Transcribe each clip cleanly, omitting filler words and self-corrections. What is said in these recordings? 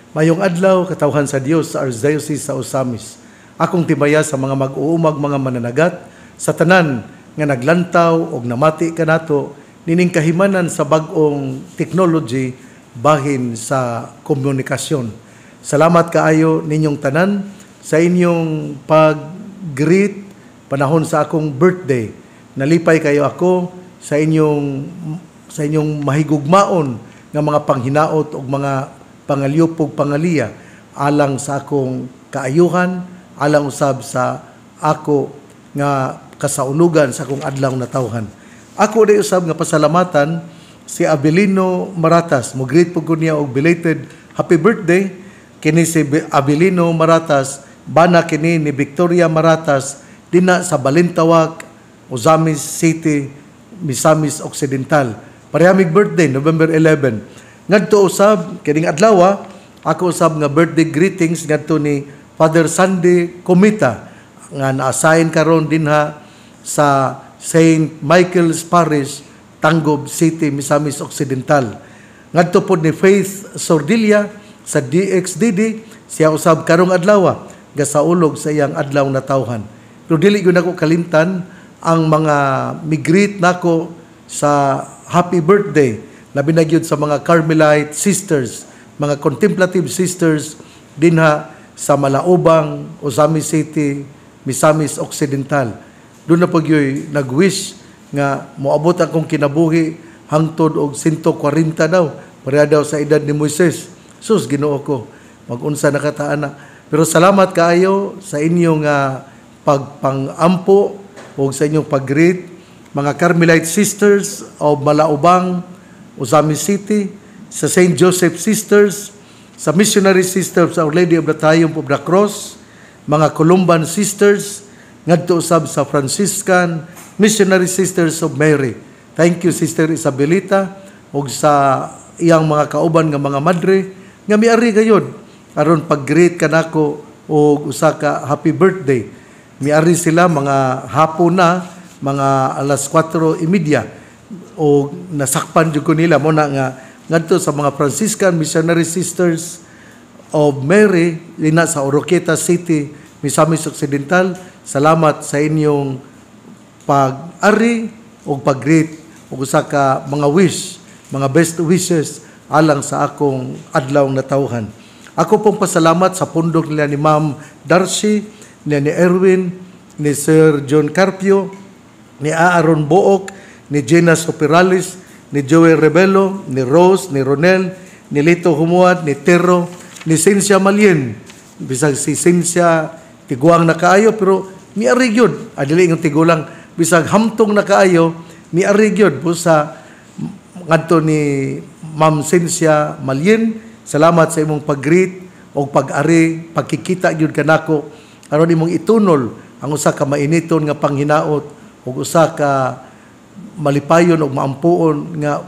Mayong adlaw, katawhan sa Dios sa Archdiocese sa Ozamiz. Akong tibaya sa mga mag-uumag mga mananagat sa tanan nga naglantaw og namati kanato nining kahimanan sa bag-ong technology bahin sa komunikasyon. Salamat kaayo ninyong tanan sa inyong pag-greet panahon sa akong birthday. Nalipay kayo ako sa inyong mahigugmaon nga mga panghinaot ug mga pangalyupog pangaliya alang sa akong kaayuhan, alang usab sa ako nga kasaulugan sa akong adlaw natawhan. Ako di usab nga pasalamatan si Abelino Maratas. Mo-greet po ko niya og belated happy birthday. Kini si Abelino Maratas, bana kini ni Victoria Maratas dinha sa Balintawak, Ozamiz City, Misamis Occidental. Parehamig birthday, November 11. Ngadto usab kining adlaw, ako usab nga birthday greetings ngadto ni Father Sandy Comita nga na-assign karon dinha sa St. Michael's Parish, Tangub City, Misamis Occidental. Ngadto pod ni Faith Sordilla sa DXDD, siya usab karong adlaw gasaulog sa iyang adlaw natawhan. Pero dili gyud nako kalimtan ang mga mi-greet nako sa happy birthday, labi na gyud sa mga Carmelite sisters, mga contemplative sisters dinha sa Malaubang, Ozamiz City, Misamis Occidental. Duna pa gyud nag-wish nga moabot akong kinabuhi hangtod og 140 daw, pareha daw sa edad ni Moises. Sus, Ginoo ko, mag-unsa na ka ta ana. Pero salamat kaayo sa inyong pagpangampo o sa inyong pag-greet, mga Carmelite Sisters of Malaubang, Ozamiz City, sa St. Joseph Sisters, sa Missionary Sisters of Our Lady of the Triumph of the Cross, mga Columban Sisters, ngadto usab sa Franciscan Missionary Sisters of Mary. Thank you, Sister Isabelita, ug sa iyang mga kauban nga mga madre nga miari gayod aron pag-greet kanako og usa ka happy birthday. Miari sila mga hapon na, mga alas 4:30, o nasakpan jud ko nila. Mo na nga ngadto sa mga Franciscan Missionary Sisters of Mary dinha sa Oroquieta City, Misamis Occidental, salamat sa inyong pag-ari o pag-greet og usa ka mga wish, mga best wishes alang sa akong adlaw natawhan. Ako pong pasalamat sa pundok nila ni Ma'am Darcy, nila ni Erwin, ni Sir John Carpio, ni Aaron Book, ni Gina Soperalis, ni Joey Rebelo, ni Rose, ni Ronel, ni Lito Humuad, ni Tero, ni Cynthia Malien. Bisag si Cynthia tiguang na kaayo, pero miari gyud. Adili ng tigulang, bisag hamtong na kaayo, miari gyud po sa ngadto ni Ma'am Cynthia Malien. Salamat sa imong pag-greet o pag-ari, pagkikita gyud kanako aron imong itunol ang usa ka mainiton nga panghinaot ug usa ka malipayon ug maampuon nga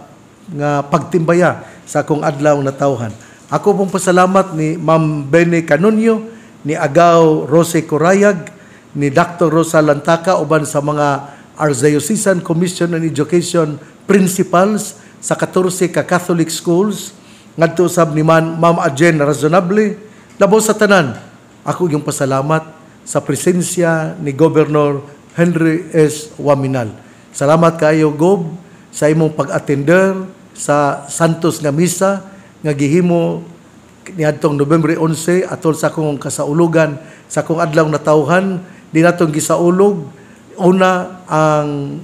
nga pagtimbaya sa akong adlaw natawhan. Ako pong pasalamat ni Ma'am Benny Canonio, ni Agaw Rose Corayag, ni Dr. Rosa Lantaka, uban sa mga Archdiocesan Commission on Education principals sa 14 ka Catholic schools, ngadto sab ni Ma'am Ajen Razonable. Labaw sa tanan, ako yung pasalamat sa presensya ni Governor Henry S. Oaminal. Salamat kaayo, Gob, sa imong pag-attender sa Santos nga Misa nga gihimo niadtong Nobyembre 11 atol sa akong kasaulugan, sa akong adlaw natawhan. Di natong gisaulog una ang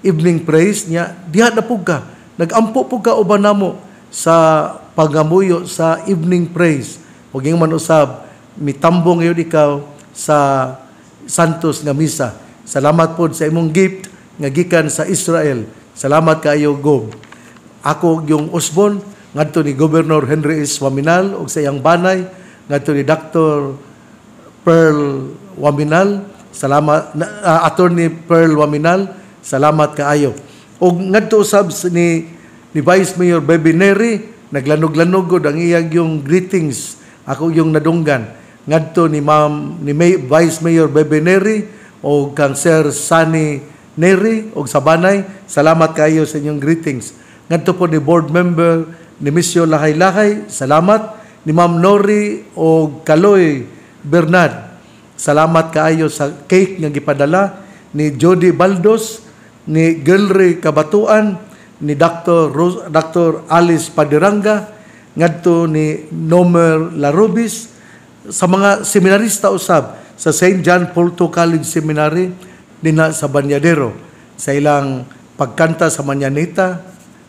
evening praise niya. Diha na pug ka, nagampo pug ka uban namo sa pangamuyo sa evening praise, ug man usab mitambong gyud ikaw sa Santos nga Misa. Salamat pod sa imong gift nga gikan sa Israel. Salamat kaayo, Gob. Ako yung usbon ngadto ni Governor Henry S. Oaminal ug sa iyang banay, ngadto ni Dr. Pearl Oaminal, salamat, Attorney Pearl Oaminal, salamat kaayo. Ug ngadto usab ni Vice Mayor Bebe Neri, naglanog-lanog gud ang iyang yung greetings, ako yung nadunggan. Ngadto ni Ma'am ni Vice Mayor Bebe Neri o kang Sir Sunny Neri og sa banay, salamat kaayo sa inyong greetings. Ngadto po ni board member ni Misyo Lahay-Lahay, salamat. Ni Ma'am Nori o Kaloy Bernard. Salamat kaayo sa cake nga gipadala ni Jody Baldos, ni Gilry Kabatuan, ni Dr. Dr. Alice Padiranga, ngadto ni Nomer Larubis, sa mga seminarista usab sa St. John Paul II College Seminary dinha sa Banyadero, sa ilang pagkanta sa Mañanita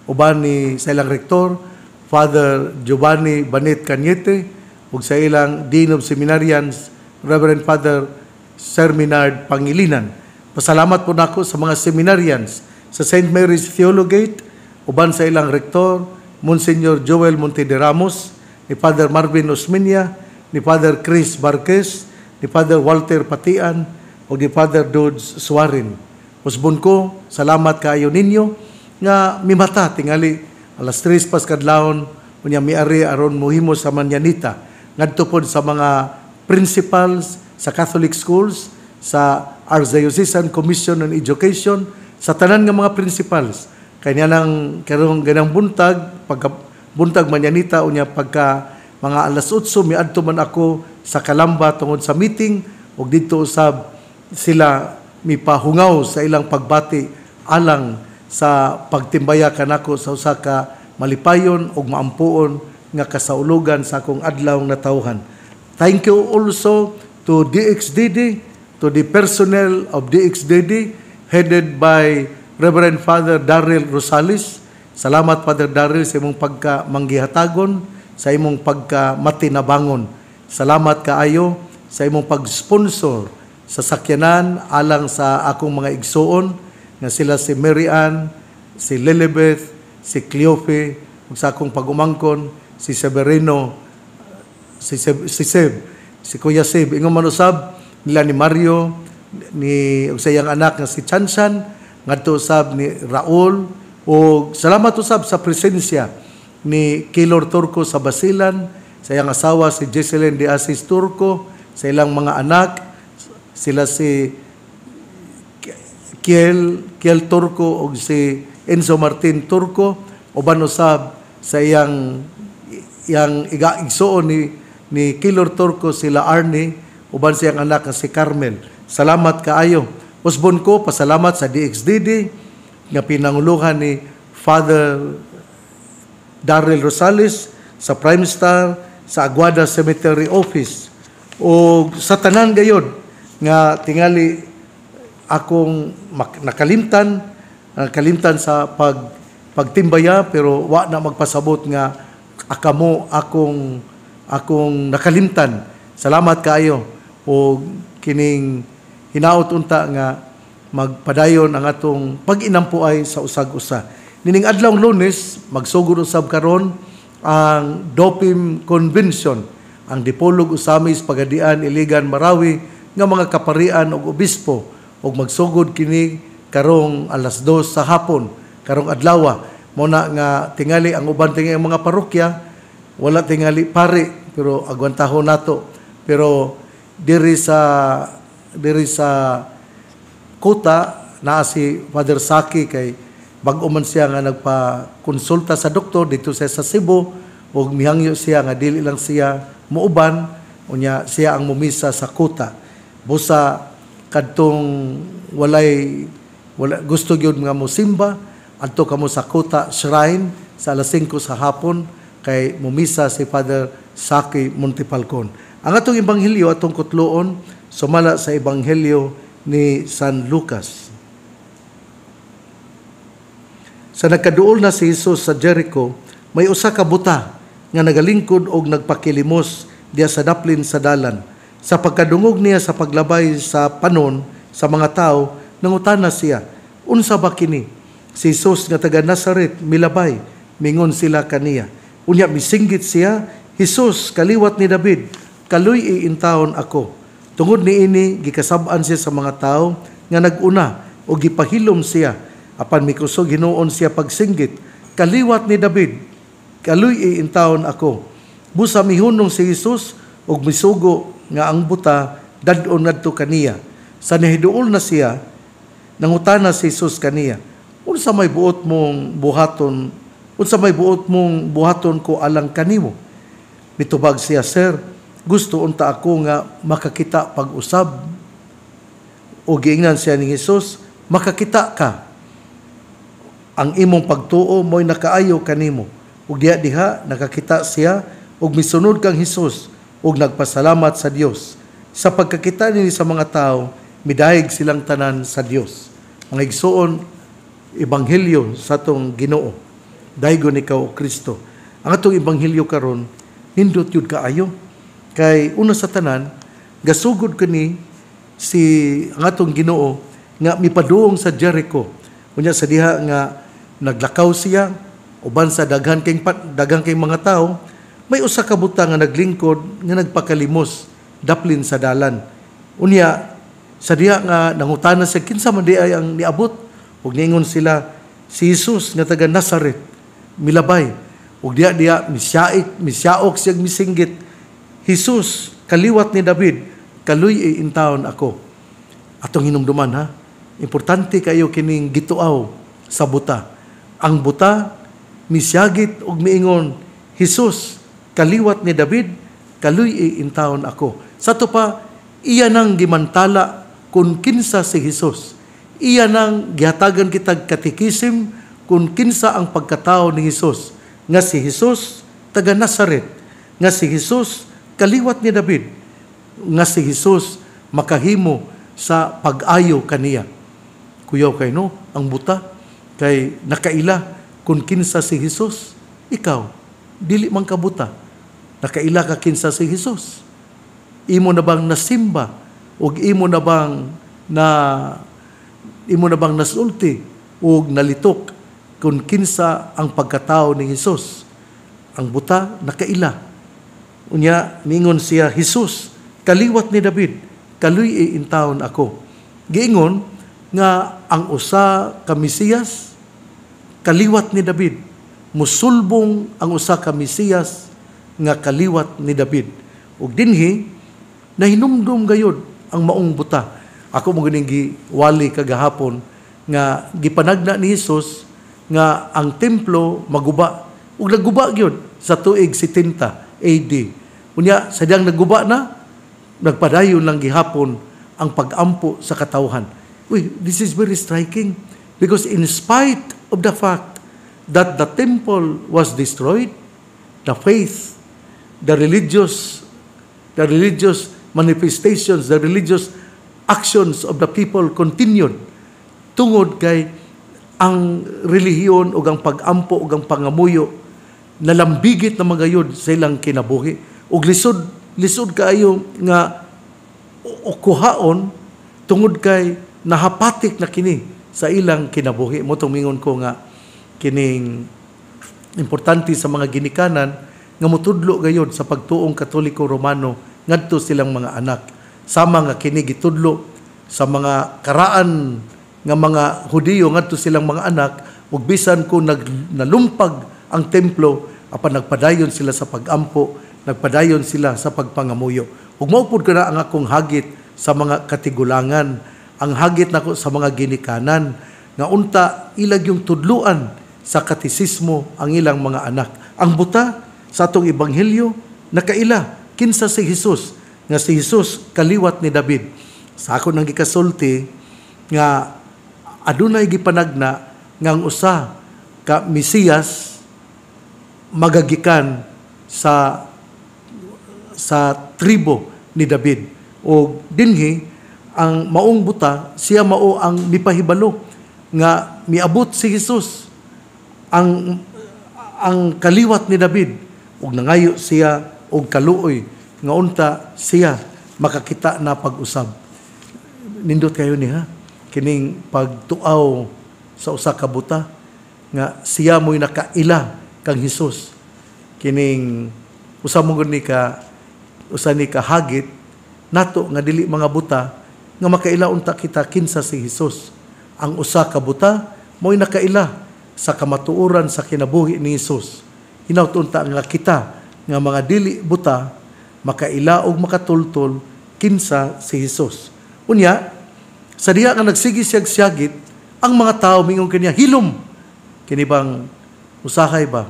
uban ni sa ilang rektor, Father Giovanni Banit Cañete, ug sa ilang Dean of Seminarians, Reverend Father Serminard Pangilinan. Pasalamat po nako sa mga seminarians sa St. Mary's Theologate uban sa ilang rektor, Monsignor Joel Monte de Ramos, ni Father Marvin Osmeña, ni Father Chris Barquez, ni Father Walter Patian, ug ni Father Dodds Suarin. Usbon ko, salamat kaayo ninyo nga mimata tingali alas 3 pas kadlawon, unya miari aron mohimo sa Mañanita. Ngadto pod sa mga principals sa Catholic schools, sa Archdiocesan Commission on Education, sa tanan nga mga principals. Kay nang karong ganang buntag, pagka buntag Mañanita, unya pagka mga alas 8 miadto man ako sa Calamba tungod sa meeting, ug didto usab sila mipahungaw sa ilang pagbati alang sa pagtimbaya kanako sa usa ka malipayon ug maampuon nga kasaulugan sa akong adlaw natawhan. Thank you also to DXDD, to the personnel of DXDD headed by Reverend Father Daryl Rosales. Salamat, Father Daryl, sa imong pagka manggihatagon, sa imong pagka matinabangon. Salamat kaayo sa imong pag-sponsor sa sakyanan alang sa akong mga igsuon nga sila si Mary Ann, si Lilibeth, si Cleofe, ug sa akong pag-umangkon si Severino, si Seb, si Kuya Seb. Ingon man usab nila ni Mario, ni ug sa iyang anak nga si Chanchan, ngadto usab ni Raul, ug salamat usab sa presensya ni Kilor Turco sa Basilan, sa iyang asawa si Jesseline de Asis Turco, sa ilang mga anak, sila si Kiel Turco ug si Enzo Martin Turco, uban usab sa iyang igsuon ni Kilor Turco, sila Arnie, uban siyang anak nga si Carmel. Salamat kaayo. Usbon ko, pasalamat sa DXDD nga pinanguluhan ni Father Daryl Rosales, sa Prime Star, sa Aguada Cemetery Office o sa tanan gayod nga tingali akong nakalimtan sa pagtimbaya, pero wa na magpasabot nga akamo akong nakalimtan. Salamat kaayo o kining hinaot unta nga magpadayon ang atong pag-inampuay sa usag-usa. Nining adlaw Lunes, magsugod usab karon ang Dopim Convention, ang Dipolog, Ozamiz, Pagadian, Iligan, Marawi nga mga kaparian ug obispo, ug magsugod kini karong alas 2 sa hapon karong adlaw. Mo na nga tingali ang uban tingali ang mga parokya wala tingali pari, pero agwantahon nato. Pero diri sa Kota naa si Father Saki kay bag-o man siya nga nagpa-konsulta sa doktor dito sa Cebu, ug mihangyo siya nga dili lang siya muuban, unya siya ang mumisa sa Kota. Busa kadtong walay wala gusto gyud nga mosimba, adto kamo sa Kota Shrine sa alas 5 sa hapon kay mumisa si Father Saki Montipalcon. Ang atong ebanghelyo atong kutloon sumala sa Ebanghelyo ni San Lucas. Sa nagkaduol na si Jesus sa Jericho, may usa ka buta nga nagalingkod og nagpakilimos diya sa daplin sa dalan. Sa pagkadungog niya sa paglabay sa panon sa mga tao, nangutana siya, "Unsa ba kini?" "Si Jesus nga taga Nazaret milabay," mingon sila kaniya. Unya misinggit siya, "Jesus, kaliwat ni David, kaluy-i intawon ako." Tungod niini gikasab-an siya sa mga tao nga nag-una o gipahilom siya. Apan mikusog hinuon siya pagsinggit, "Kaliwat ni David, kaluy-i intawon ako." Busa mihunong si Jesus ug misugo nga ang buta dad-on ngadto kaniya. Sa nihiduol na siya, nangutana si Jesus kaniya, "Unsa may buot mong buhaton? Unsa may buot mong buhaton ko alang kanimo?" Mitubag siya, "Sir, gusto unta ako nga makakita pag-usab." O giingnan siya ni Jesus, "Makakita ka. Ang imong pagtuo mo'y nakaayo kanimo." Ug diha diha nakakita siya ug misunod kang Hesus ug nagpasalamat sa Dios. Sa pagkakita nini sa mga tao, midayeg silang tanan sa Dios. Mga igsuon, ebanghelyo sa atong Ginoo. Daygon ikaw, o Kristo. Ang atong ebanghelyo karon nindot yun kaayo. Kay una sa tanan, gasugod kani si ang atong Ginoo nga mipaduong sa Jericho. Unya sa diha nga naglakaw siya uban sa daghan kay mga tao, may usa ka buta nga naglingkod nga nagpakalimos daplin sa dalan. Unya sa diha nga nangutana siya kinsa man di ay ang niabot, ug niingon sila, "Si Jesus nga taga Nazaret milabay." Ug diha diha misyaik misyaok siya, misinggit, "Jesus, kaliwat ni David, kaluy-i intawon ako." Atong hinumduman ha. Importante kayo kining gituaw sa buta. Ang buta misyagit og miingon, "Jesus, kaliwat ni David, kaluy-i intawon ako." Sa ato pa, iya nang gimantala kung kinsa si Jesus. Iya nang gihatagan kitag katikisim kung kinsa ang pagkatao ni Jesus. Nga si Jesus taga Nazaret, nga si Jesus kaliwat ni David, nga si Jesus makahimo sa pag-ayo kaniya. Kuyaw kay no, ang buta kay nakaila kung kinsa si Jesus. Ikaw, dili man kabuta. Nakaila ka kinsa si Jesus? Imo na bang nasimba ug imo na bang nasulti ug nalitok kung kinsa ang pagkatao ni Jesus? Ang buta nakaila. Unya ningon siya, "Jesus, kaliwat ni David, kaluy-i intawon ako." Giingon nga ang usa ka Mesiyas kaliwat ni David. Musulbong ang usa ka Mesiyas nga kaliwat ni David. Ug dinhi nahinumdum gayud ang maong buta. Ako mo ganing giwali kagahapon nga gipanagna ni Jesus nga ang templo maguba, ug naguba gyud sa tuig 70 AD. Unya sa diyang naguba na, nagpadayon lang gihapon ang pagampo sa katawhan. Uy, this is very striking because in spite of the fact that the temple was destroyed, the faith, the religious manifestations, the religious actions of the people continued tungod kay ang relihiyon ug ang pag-ampo ug ang pangamuyo nalambigit na magayod sa ilang kinabuhi ug lisod lisod kaayo nga kuhaon tungod kay nahapatik na kini sa ilang kinabuhi. Mao tong mingon ko nga kining importante sa mga ginikanan nga mutudlo gayod sa pagtuong Katoliko Romano ngadto silang mga anak, sama nga kini gitudlo sa mga karaan nga mga Hudiyo ngadto silang mga anak, ug bisan kung nalumpag ang templo, apan nagpadayon sila sa pagampo, nagpadayon sila sa pagpangamuyo. Ug mao pud kana ang akong hagit sa mga katigulangan, ang hagit nako sa mga ginikanan nga unta ilag yung tudluan sa katisismo ang ilang mga anak. Ang buta sa atong ebanghelyo nakaila kinsa si Jesus, nga si Jesus kaliwat ni David. Sa ako nang gikasulti nga adunay gipanagna nga ang usa ka Mesiyas magagikan sa tribo ni David. O dinhi ang maong buta, siya mao ang mipahibalo nga miabot si Jesus, ang kaliwat ni David, ug nangayo siya og kaluoy nga unta siya makakita na pag-usab. Nindot kayo ni ha, kining pagtuaw sa usa ka buta nga siya mo'y nakaila kang Hesus. Kining usa mo gud ni ka usa ni kahagit nato nga dili mga buta nga makaila unta kita kinsa si Hesus. Ang usa ka buta mo'y nakaila sa kamatuoran sa kinabuhi ni Hesus. Hinaut unta nga kita nga mga dili buta makaila og makatultol kinsa si Hesus. Unya sa diha nga nagsige siya siyagit, ang mga tao mingon kaniya, "Hilom." Kini bang usahay ba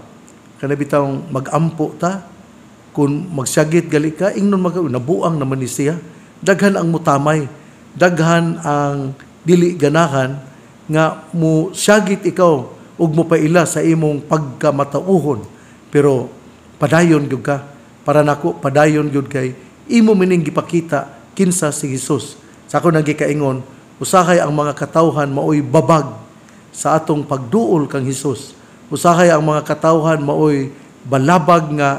kana bitawng magampo ta? Kung magsyagit gali ka, ingnon mag nabuang naman ni siya. Daghan ang mutamay, daghan ang dili ganahan nga mo syagit ikaw ug mopaila sa imong pagkamatauhon. Pero padayon gyud ka. Para nako, padayon gyud kay imo mining gipakita kinsa si Hesus. Sa ako nang gikaingon, usahay ang mga katawhan maoy babag sa atong pagduol kang Hesus. Usahay ang mga katawhan maoy balabag nga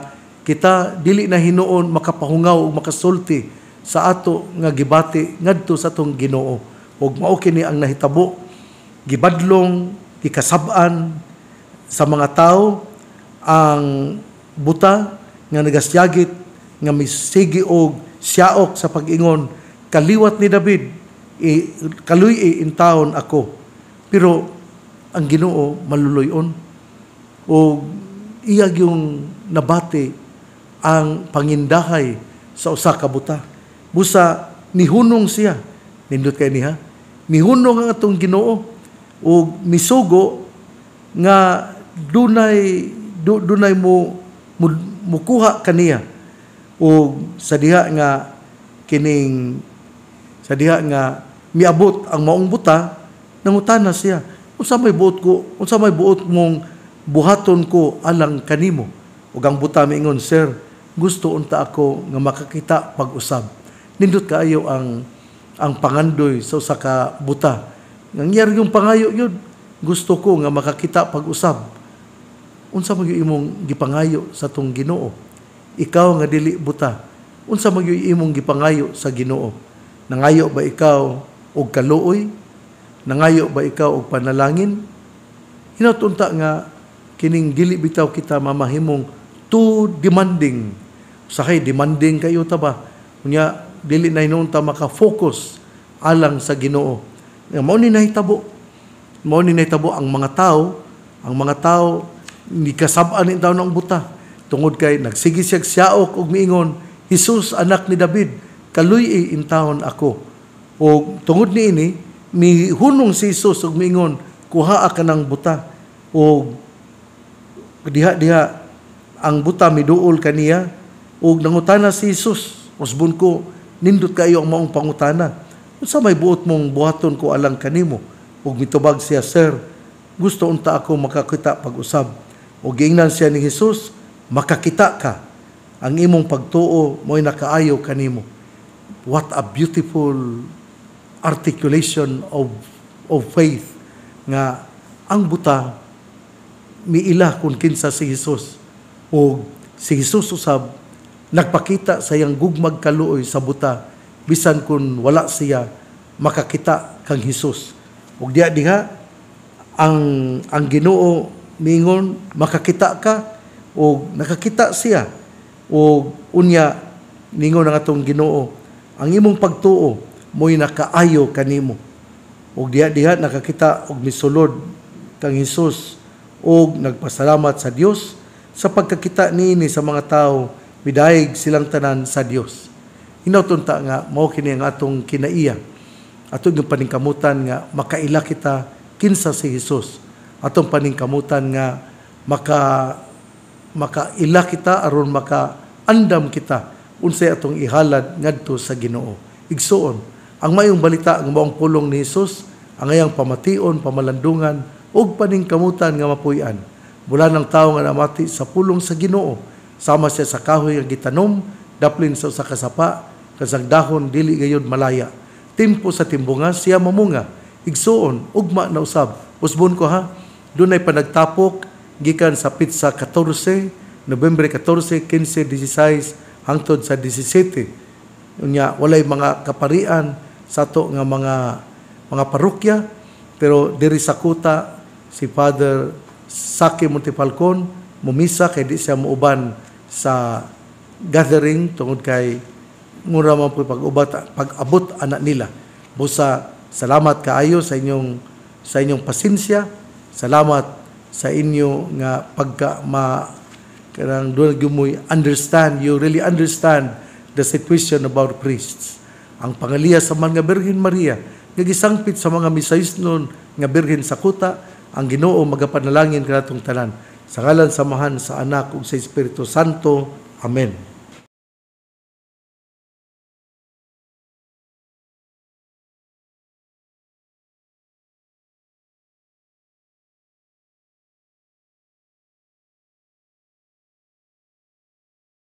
kita dili na hinuon makapahungaw ug makasulti sa ato nga gibati ngadto sa atong Ginoo. Ug mao kini ang nahitabo, gibadlong, gikasab-an sa mga tao ang buta nga nagasyagit nga misigi og siyaok sa pag-ingon, "Kaliwat ni David, kaluy-i intawon ako." Pero ang Ginoo maluluy-on o iya yung nabati ang pangindahay sa usa ka buta. Busa nihunong siya. Nindot kay niya. Nihunong ang atong Ginoo ug misugo nga dunay mo mukuha kaniya. Ug sa diha nga miabot ang maong buta, nangutana siya, "Unsa may buot ko? Unsa may buot mong buhaton ko alang kanimo?" Ug ang buta miingon, "Sir, gusto unta ako nga makakita pag-usab." Nindot kaayo ang pangandoy sa usa ka buta. Nangyari yung pangayo yun, "Gusto ko nga makakita pag-usab." Unsa man gyud imong gipangayo sa tong Ginoo? Ikaw nga dili buta, unsa man gyud imong gipangayo sa Ginoo? Nangayo ba ikaw og kaluoy? Nangayo ba ikaw og panalangin? Hinaut unta nga kining dili bitaw kita mamahimong too demanding. Usahay demanding kayo ta ba? Unya dili na hinuon ta maka-focus alang sa Ginoo. Nga mao ni nahitabo. Mao ni nahitabo ang mga tao, ang mga tao ni kasab-an ni tawo ng buta tungod kay nagsige siya siyaok og miingon, "Jesus, anak ni David, kaluy-i intawon ako." O tungod niini, mihunong si Jesus ug miingon, "Kuhaa ka ng buta." O diha-diha ang buta miduol kaniya ug nangutana si Jesus. Usbon ko, nindot kayo ang maong pangutana. "Unsa may buot mong buhaton ko alang kanimo?" Ug mitubag siya, "Sir, gusto unta ako makakita pag-usab." Ug giingnan siya ni Jesus, "Makakita ka. Ang imong pagtuo mo'y nakaayo kanimo." What a beautiful articulation of faith nga ang buta miila kung kinsa si Jesus. O si Jesus usab nagpakita sa iyang gugmag kaluoy sa buta bisan kung wala siya makakita kang Hesus. Ug diha diha ang Ginoo miingon, "Makakita ka," ug nakakita siya. Ug unya ningon ang atong Ginoo, "Ang imong pagtuo mo'y nakaayo kanimo." Ug diha diha nakakita og misulod kang Hesus ug nagpasalamat sa Dios. Sa pagkakita niini sa mga tao, midayeg silang tanan sa Dios. Hinaut unta nga mao kini ang atong kinaiya, atong yung paningkamutan nga makaila kita kinsa si Hesus, atong paningkamutan nga makaila kita aron maka andam kita unsay atong ihalad ngadto sa Ginoo. Igsuon, ang mayong balita ang maong pulong ni Hesus ang iyang pamation, pamalandungan ug paningkamutan nga mapuy-an. Bulahan ang tawo nga namati sa pulong sa Ginoo. Sama siya sa kahoy nga gitanom daplin sa usa ka sapa, kasang dahon dili gayud malaya. Timpo sa timbunga siya mamunga. Igsuon, ugma na usab. Usbon ko ha, dunay panagtapok gikan sa petsa 14, Nobyembre 14, 15, 16 hangtod sa 17. Unya walay mga kaparian sa ato nga mga parokya, pero diri sa kuta si Father Saki Montefalcon mumisa kay di siya muuban sa gathering tungod kay mura man po pag-ubat pag-abot anak nila. Busa salamat kaayo sa inyong pasensya. Salamat sa inyo nga pagka ma kanang doon gyud mo'y understand, you really understand the situation about priests. Ang pangaliya sa mga Birhen Maria nga gisangpit sa mga misayusnon nga birhen sa kuta, ang Ginoo magapanalangin kanatong tanan. Sa ngalan sa Amahan, sa Anak ug sa Espiritu Santo. Amen.